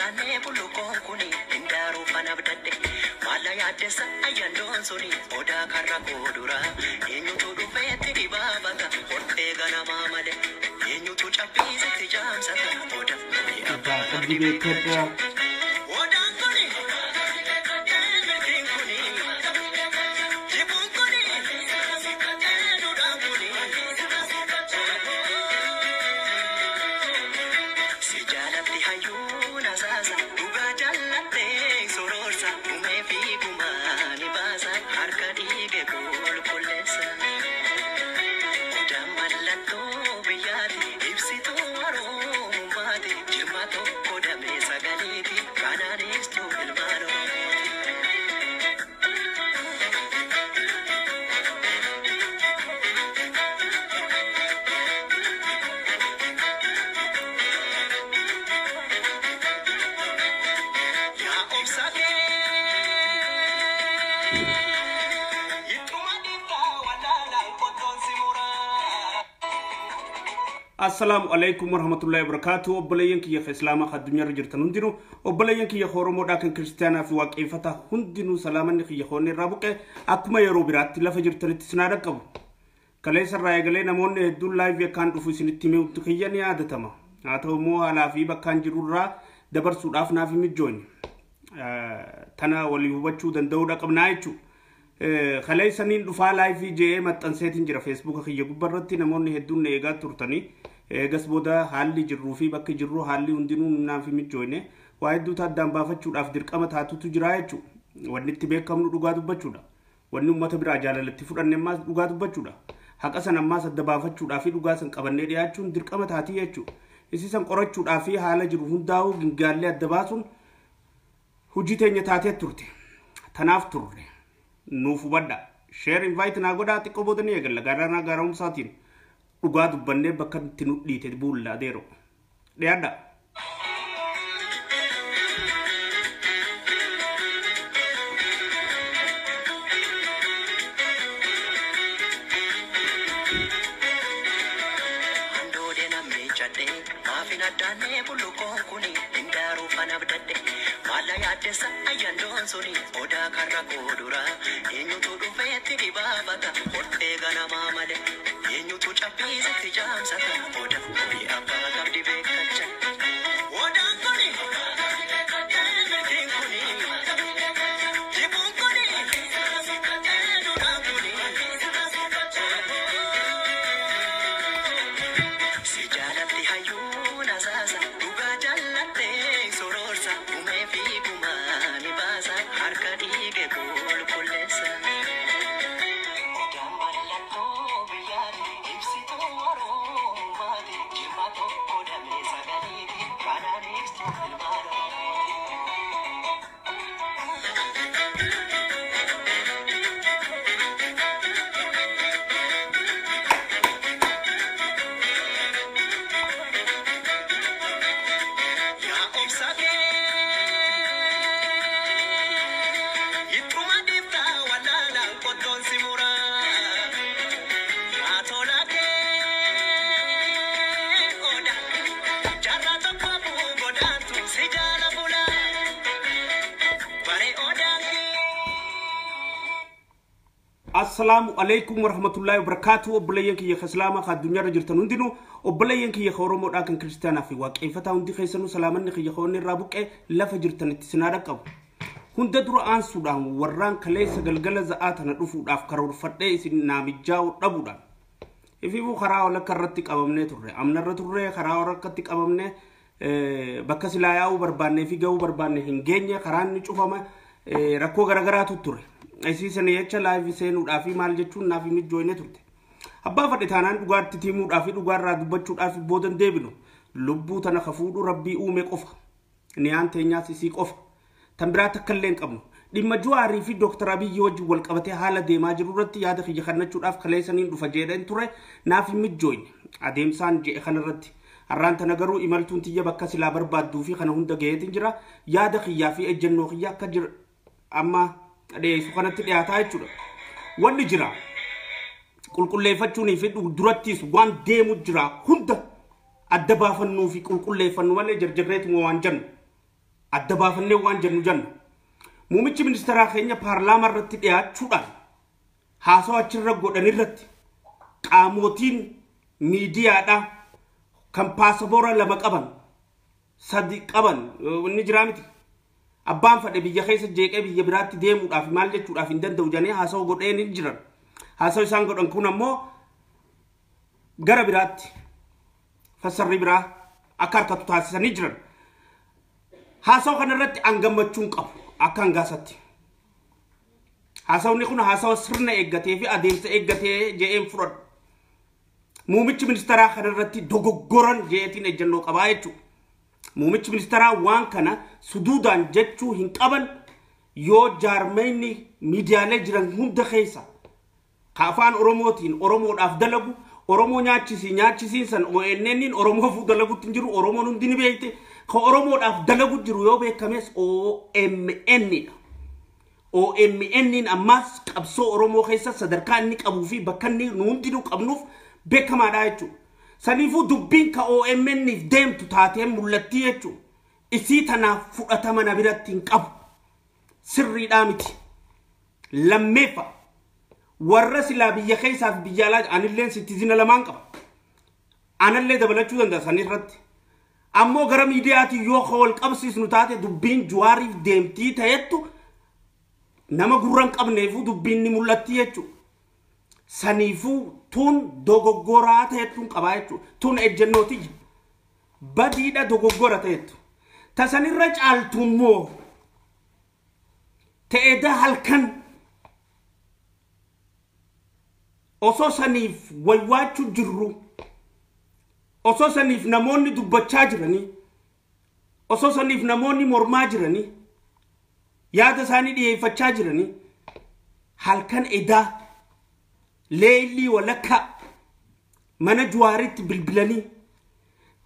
addaannee bulluqoon kuni hindaaruu fanabdadhe maalla yaaddessa ayyandoon suni odaa karra koodura eenyutu dhufeetti dhibaabata hortee ganamaa malee eenyutu cabbiisitti jaamsata oda Abbaa qabdi beekadhaa. Odaan kuni milkiin kuni jibuun kuni duudhaan kuni si jaalatti hayyuun asaasa dhugaa jaallattee sororsa dhumee fi gumaa ni baasa harka dhiige qulqulleessa. Odaan mallattoo biyyaati ibsituu waroomaati jirma tokko damee sagaleeti kanaanistuu ilmaan oromooti. Yaa obsa kee ittuma dhiiftaa wallaalaan qottoon si muraa. Assalaamu alaikum warahmatullahi wabarakatuh. Obboleeyyan kiyya ka Islaamaa ka addunyaarra jirtan hundinuu, obboleeyyan kiyya ka Oromoodhaa kan Kiristaanaa fi Waaqeeffataa hundinuu salaamanni kiyya koonni irraa buqe akkuma yeroo biraatti lafa jirtanitti isin haa dhaqqabu. Kaleessa irraa eegalee namoonni hedduun live akkaan dhufu isinitti himuutti kiyya ni yaadatama. Haa ta'u immoo haalaa fi bakkaan jirurraa dabarsuudhaaf naaf hin mijoonye. Tana walii hubachuu danda'uudha qabnaa jechuudha. Kaleessa niin dhufaa live je'ee maxxanseetiin jira Feesbuuka kiyya gubbaarratti namoonni hedduun na eegaa turtanii. Eegas booda haalli jirruu fi bakki jirru haalli hundinuu naaf hin mijoone waa hedduutu addaan baafachuudhaaf dirqama taatutu jira jechuudha. Wanni itti beekamnu dhugaa dubbachuudha. Wanni uummata biraa jaalalatti fudhanne ammaas dhugaa dubbachuudha. Haqa san ammaas adda baafachuudhaa fi dhugaa san qabannee dhiyaachuun dirqama taatii jechuudha. Isi san qorachuudhaa fi haala jiru hundaa'uu gingaallee adda baasuun hojii teenya taatee turte. Tanaaf turre. Nuuf hubadha. Share invite naa godhaa xiqqoo booda ni eegalla. Gaaraanaa gaaromsaatiin dhugaa dubbannee bakka itti nu dhiite buulla adeero. Dhiyaadha. Handoodee namni jadhee maafin addaannee bulluqoon kuni hindaaruu fanabdadhe maalla yaaddessa ayyandoon suni odaa karra koodura eenyutu dhufeetti dhibaabata hortee ganamaa malee eenyutu cabbiisitti jaamsata oda fi abbaa qabdi beekacha. Odaan kuni milkiin kuni jibuun kuni duudhaan kuni. Si jaalatti hayyuun asaasa dhugaa jaallattee sororsa dhumee fi gumaa ni baasa harka dhiige qulqulleessa. Odaan mallattoo biyyaati ibsituu waroomaati jirma tokko damee sagaleeti kanaanistuu ilmaan oromooti. Yaa obsa kee ittuma dhiiftaa wallaalaan qottoon si muraa. Yaa tola kee oda jaarraa tokko bu'u godaantu si jaala bulaa. Bare odaan kee. Assalaamu alaikum warahmatullahi wabarakatuh. Obboleeyyan kiyya ka Islaamaa ka addunyaarra jirtan hundinuu, obboleeyyan kiyya ka Oromoodhaa kan Kiristaanaa fi Waaqeeffataa hundi keessanuu salaamanni kiyya koonni irraa buqe lafa jirtanitti isin haa dhaqqabu. Hunda dura aansuudhaan warraan kaleessa galgala za'aa tana dhufuudhaaf karoorfadhee isin naamijjaa'u dhabuudhaan. Ifiifuu karaa walakka irratti qabamnee turre. Amnarra turre karaa walakkatti qabamnee bakka silaa yaa'uu barbaannee fi ga'uu barbaanne hin geenye karaan ni cufama rakkoo garagaraatu ture. Isiisan jecha live seenuudhaa fi maal jechuun naaf hin mijoofne turte. Abbaa fadhe taanaan dhugaatti timuudhaa fi dhugaarraa dubbachuudhaaf boodan deebinu. Lubbuu tana ka fuudhu rabbii uume qofa. Niyaan teenyaas isii qofa. Tan biraa takka illee hin qabnu. Dhimma Juwaarii fi Dooktar Abiyyi wajjin wal qabatee haala deemaa jiru irratti yaada kiyya kennachuudhaaf kaleessaniin dhufa jedheen ture naaf hin mijoofne. Adeemsaan je'e kanarratti. Har'aan tana garuu imaltuun tiyya bakka silaa barbaadduu fi kana hunda gaheetiin jira. Yaada kiyyaa fi ejjennoo kiyya akka jira amma dhiyeessu kanatti dhiyaataa jechuudha. Wanni jira qulqulleeffachuunii fi durattis waan deemu jira hunda adda baafannuu fi qulqulleeffannu malee jarjarreetuma waan jennu. Adda baafannee waan jennu jenna. Muummichi ministeeraa keenya paarlaamaa irratti dhiyaachuudhaan haasawaa achirra godhan irratti qaamotiin miidiyaadhaa kan paasapoora 2 qaban 3 qaban inni jiraa miti. Abbaan fadhe biyya keessa jeeqee biyya biraatti deemuudhaaf maal jechuudhaaf hin danda'u jedhanii haasawaa godheen hin jiran. Haasawaa isaan godhan kun ammoo gara biraatti fassarri biraa akka harkatu taasisanii jiran. Haasawaa kanarratti an gammachuun qabu akka hangaasatti. Haasawni kun haasawa sirna eeggatee fi adeemsa eeggatee je'een fudhadhu. Muummichi ministeeraa kanarratti dogoggoran je'eetiin ejjennoo qabaa jechuudha. Muummichi ministeeraa waan kana suduudaan jechuu hin qaban yoo jaarmeenyi miidiyaalee jiran hunda keessa ka afaan Oromootiin Oromoodhaaf dalagu Oromoo nyaachisii nyaachisiin san ONN Oromoof dalaguutti hin jiru Oromoon hundi ni beekte ka Oromoodhaaf dalagu jiru yoo beekames OMN dha. OMN ammas qabsoo Oromoo keessa sadarkaa inni qabuu fi bakka inni nu hundinuu qabnuuf beekamaadha jechuudha. Saniifuu dubbiin ka OMN deemtu taateen mul'attii jechuudha. Isii tanaaf fudhatama na biratti hin qabu. Sirriidhaa miti. Lammeeffa warra silaa biyya keessaa fi biyya alaa anilleen sittizina lamaan qaba. Anallee dabalachuu danda'a sanirratti. Ammoo gara miidiyaatiin yoo wal qabsiisnu taate dubbiin Jawaariif deemtii ta'ettu nama gurra hin qabneefuu dubbiin ni mul'atti jechuudha. Saniifuu tun dogoggoraa ta'ettuun qabaa jechuudha. Tun ejjennooti badiidha dogoggora ta'ettu. Tasanirra caaltu immoo ta'eeda halkan osoo saniif waywaachuu jirru osoo saniif namoonni dubbachaa jiranii osoo saniif namoonni mormaa jiranii yaada isaanii dhiyeeffachaa jiranii halkan edaa leellii walakkaa mana Jawaaritti bilbilanii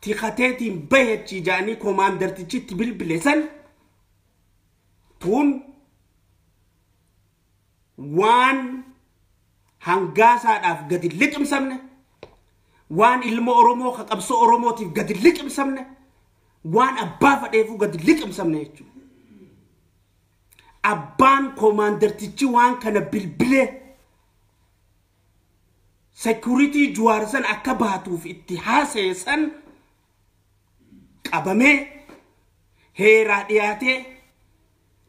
tikateetiin bayachi jedhanii koomaandartichitti bilbile san tun waan hangaasaadhaaf gadi liqimsamne waan ilma Oromoo ka qabsoo Oromootiif gadi liqimsamne waan abbaa fadheefuu gadi liqimsamne jechuudha. Abbaan koomaandartichi waan kana bilbilee security Jawaar san akka baatuuf itti haasa'e san qabamee heeraa dhiyaatee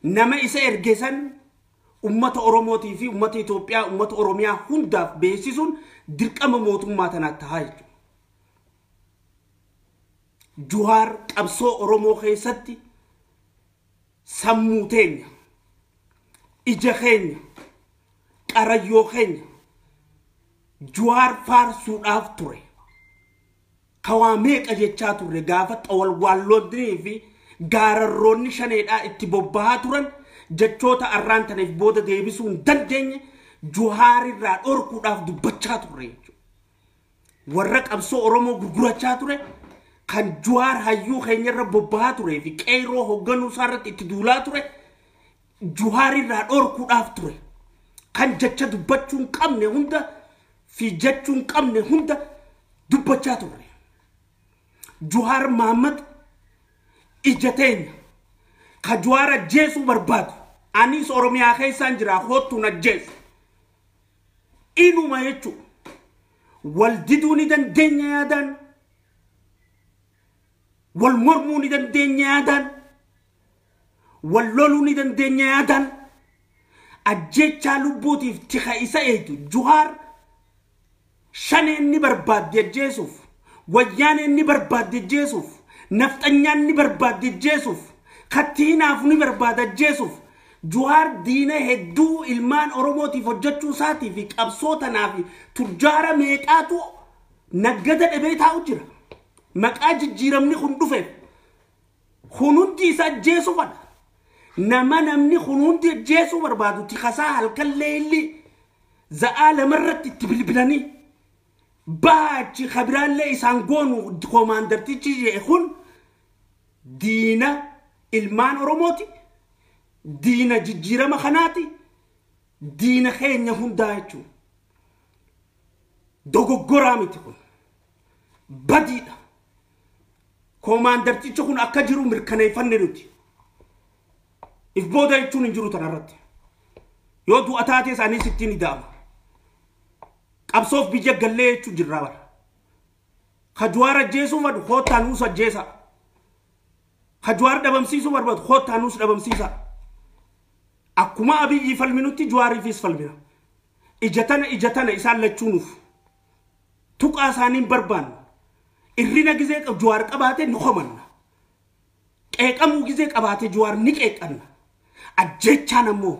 nama isa erge san ummata Oromootii fi ummata Itoophiyaa ummata Oromiyaa hundaaf beeksisuun dirqama mootummaa tanaatti tahaa jechuudha. Jawaar qabsoo Oromoo keessatti sammuu teenya, ija keenya, qarayyoo keenya Jawaar faarsuudhaaf ture. Kawaa meeqa jechaa turre gaafa xawalwaalloonnii fi gaararroonni shaneedhaa itti bobbahaa turan jechoota arraan tanaaf booda deebisuu hin dandeenye Jawaar irraa dhorkuudhaaf dubbachaa turre jechuudha. Warra qabsoo Oromoo gurgurachaa ture kan Jawaar hayyuu keenyarra bobbahaa turee fi qeerroo hoogganuu isaarratti itti duulaa ture Jawaar irraa dhorkuudhaaf ture. Kan jecha dubbachuu hin qabne hunda fi jechuu hin qabne hunda dubbachaa turre. Jawaar Mohaammed ija teenya ka Jawaar ajjeesuu barbaadu anis Oromiyaa keessaan jira hoottuun ajjeesu. Inuma jechuudha. Wal diduu ni dandeenya yaadaan wal mormuu ni dandeenya yaadaan wal loluu ni dandeenya yaadaan ajjechaa lubbuutiif tika isa eegdu Jawaar shaneen ni barbaadde ajjeesuuf wayyaaneen ni barbaadde ajjeesuuf nafxanyaan ni barbaadde ajjeesuuf kattiinaaf ni barbaadde ajjeesuuf Jawaar diina hedduu ilmaan Oromootiif hojjechuu isaatii fi qabsoo tanaaf tujjaara meeqaatu naggada dhabee taa'u jira. Maqaa jijjiiramni kun dhufeef kun hundi isa ajjeesuu fadha. Nama namni kun hundi ajjeesuu barbaadu tikasaa halkan leellii za'aa lamarratti itti bilbilanii baachi kabiraallee isaan goonu koomaandartichi jedhe kun diina ilmaan Oromooti. Diina jijjiirama kanaati. Diina keenya hundaa jechuudha. Dogoggoraa miti kun. Badiidha. Koomaandartichi kun akka jiru mirkaneeffanne nuti. If booda jechuun hin jiru tanarratti. Yoo du'a taatee isaanii sittiin ida'ama. Qabsoof biyya gallee jechuun jirraa bara. Ka Jawaar ajjeesuu fadhu koottaa nuus ajjeesa. Ka Jawaar dhabamsiisuu barbaadu koottaa nuus dhabamsiisa. Akkuma Abiyyi falminutti Jawaariifis falmina. Ija tana isaan lachuunuuf. Tuqaa isaaniin barbaannu. Irrina gizee Jawaar qabaate ni homanna. Qeeqamuu gizee qabaate Jawaar ni qeeqanna. Ajjeechaan ammoo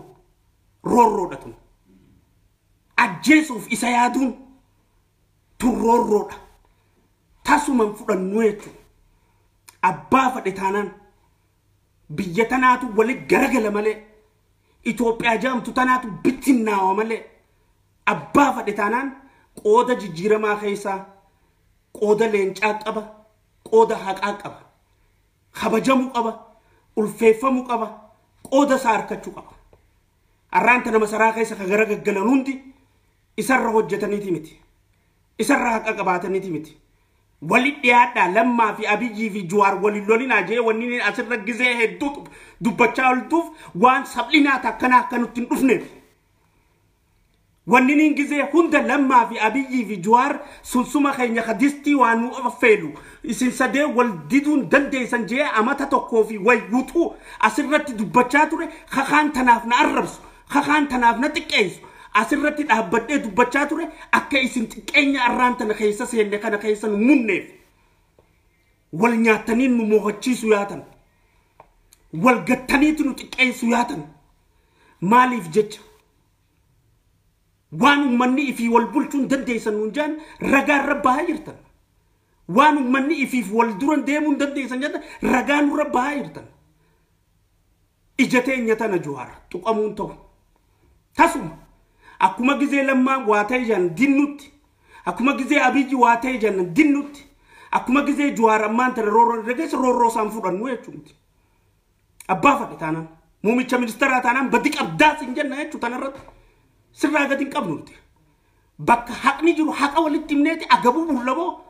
roorroodha tun. Ajjeesuuf isa yaaduun tun roorroodha. Tasuman fudhannu jechuudha. Abbaa fadhe taanaan biyya tanaatu walitti garagala malee Itoophiyaa jedhamtu tanaatu bittinnaawa malee abbaa fadhe taanaan qooda jijjiiramaa keessaa qooda leencaa qaba, qooda haqaa qaba, kabajamuu qaba, ulfeeffamuu qaba, qooda isaa harkachuu qaba. Arraan tana masaraa keessa ka garagaggalan hundi isarra hojjetaniiti miti. Isarra haqa qabaataniiti miti. Walitti dhiyaadhaa Lammaa fi Abiyyii fi Jawaar waliin lolinaa jee wanni asirra gizee hedduu dubbachaa oltuuf waan sablinaa takkanaa akka nutti hin dhufneef. Wanni niin gizee hunda Lammaa fi Abiyyii fi Jawaar sunsuma keenya kadistii waan nu affeelu isin sadee wal diduun dandeessan jee amata tokkoo fi wayyuutuu asirratti dubbachaa ture kakaan tanaaf na arrabsu kakaan tanaaf na xiqqeessu. Asirratti dhaabbadhee dubbachaa ture akka isin xiqqeenya arraan tana keessa seenne kana keessa nu munneef. Wal nyaatanii nu mo'achiisu yaatan. Wal gattaniitu nu xiqqeessu yaatan. Maaliif jecha? Waan uummanni ifii wal bulchuun dandeessan nuun jaan ragaa irra bahaa jirtan. Waan uummanni ifiif wal duran deemuun dandeessan jedhan ragaa nurra bahaa jirtan. Ija teenya tana Jawaar tuqamuun ta'u. Tasuma. Akkuma gizee Lammaa waa ta'e jedhan dinnutti. Akkuma gizee Abiyyi waa ta'e jedhan dinnutti. Akkuma gizee Jawaar ammaan tana roorroo irra keessa roorroo isaan fudhannu jechuudha. Abbaa fadhe taanaan muummicha ministeeraa taanaan badii qabdaas hin jenna jechuudha tanarratti. Sirraa gadi hin qabnu nuti. Bakka haqni jiru haqa walitti himneeti agabuu bullaboo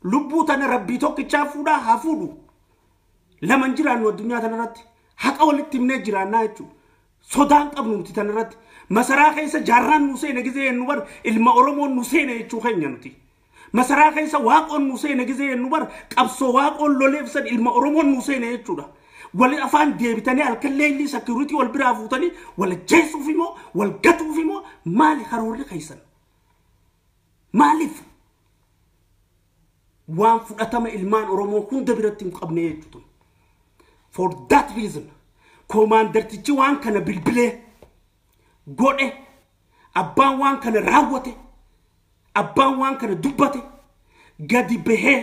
lubbuu tana rabbii tokkichaa fuudhaa haa fuudhu. Lama hin jiraannu addunyaa tanarratti. Haqa walitti himnee jiraannaa jechuudha. Sodaan qabnu nuti tanarratti. Masaraa keessa jaarraan nu seene gizee jennu bar ilma Oromoon nu seene jechuu keenya nuti. Masaraa keessa waaqoon nu seene gizee jennu bar qabsoo waaqoon loleefsan ilma Oromoon nu seene jechuudha. Wal afaan deebitanii halkan leellii sakiriitii wal biraa fuutanii wal ajjeesuuf immoo wal gatuuf immoo maali karoorri keessan? Maaliif? Waan fudhatama ilmaan Oromoo hunda biratti hin qabne jechuudha. For that reason, koomaandartichi waan kana bilbilee godhe, abbaan waan kana raawwate, abbaan waan kana dubbate, gadi bahee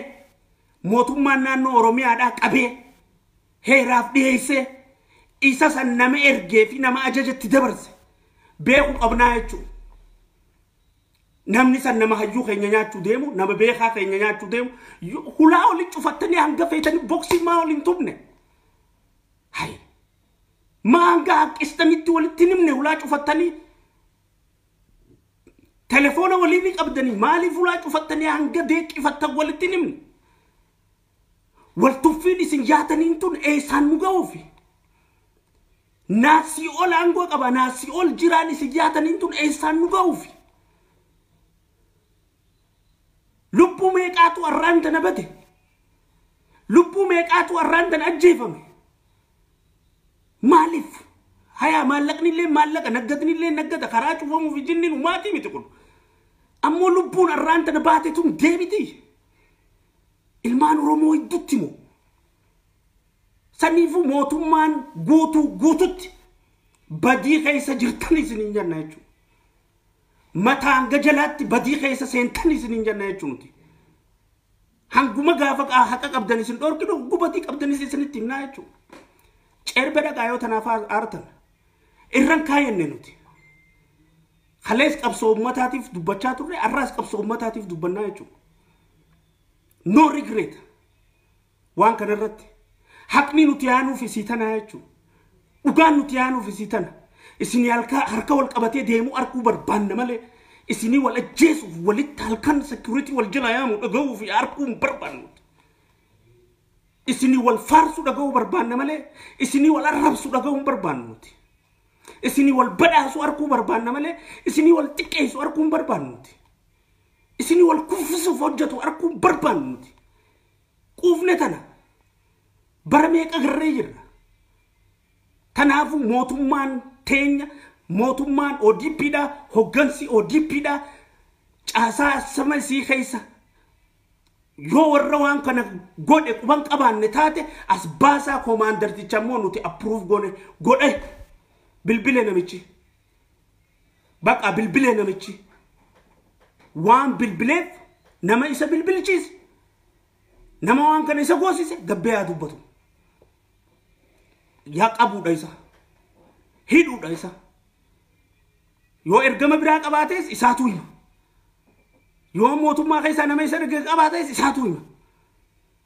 mootummaan naannoo Oromiyaadhaa qabee heeraaf dhiyeessee isa san nama ergee fi nama ajajatti dabarse beekuu qabnaa jechuudha. Namni san nama hayyuu keenya nyaachuu deemu, nama beekaa keenya nyaachuu deemu, hulaa olii cufattanii hanga feetanii boksii maa ol hin tubne. Hayi. Maa hanga haqqistanitti walitti himne hulaa cufattanii telefoona walii ni qabdanii maaliif hulaa cufattanii hanga deeqqifattan walitti himne. Wal tuffiin isin yaataniin tun eessaan nu ga'uufi. Naasii ol aangoo qaba naasii ol jiraan isin yaataniin tun eessaan nu ga'uufi. Lubbuu meeqaatu arraan tana bade? Lubbuu meeqaatu arraan tana ajjeefame? Maaliif? Hayaa maallaqni illee maallaqa naggadni illee naggada karaa cufamuuf jinniin umaatii miti kun. Ammoo lubbuun arraan tana baate tun deebiti. Ilmaan Oromoo hedduutti moo? Saniifuu mootummaan guutuu guututti badii keessa jirtan isiniin jenna jechuudha. Mataa hanga jalaatti badii keessa seentan isiniin jenna jechuudha. Hanguma gaafa haqa qabdan isin dhorkinu badii qabdanis isinitti himnaa jechuudha. Cerbe dhaqaa yoo tanaaf aartan irran kaayanne nuti. Kalees qabsoo uummataatiif dubbachaa turre har'aas qabsoo uummataatiif dubbannaa jechuudha. No regret. Waan kanarratti haqni nuti yaanuuf isii tana jechuudha. Dhugaan nuti yaanuuf isii tana. Isinii harka wal qabatee deemuu arguu barbaanna malee isinii wal ajjeesuuf walitti halkan security wal jala yaamu dhaga'uu fi arguu hin barbaannu. Isinii wal faarsuu dhaga'uu barbaanna malee isinii wal arrabsuu dhaga'uu hin barbaannu nuti. Isinii wal badhaasuu arguu barbaanna malee isinii wal xiqqeessuu arguu hin barbaannu nuti. Isinii wal kuffisuuf hojjetu arguu hin barbaannu nuti. Quufne tana bara meeqa garree jirra. Kanaafuu mootummaan teenya, mootummaan ODPdha, hoggansi ODPdha, caasaa sama isii keessa yoo warra waan kana godhe quban qabaanne taate as baasaa. Koomaandarticha immoo nuti approve goone godhe. Bilbilee namichi, baqa bilbilee namichi waan bilbileef nama isa bilbilchiise, nama waan kana isa goosise gabbee haa dubbatu. Yaa qabuudha isa, hidhuudha isa. Yoo ergama biraa qabaates isaatu hima. Yoo mootummaa keessaa nama isa erga qabaates isaatu hima.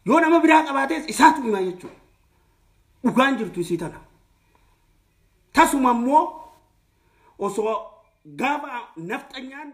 Yoo nama biraa qabaates isaatu hima jechuudha. Dhugaan jirtu isii tana. Tasuma immoo osoo gaafa nafxanyaan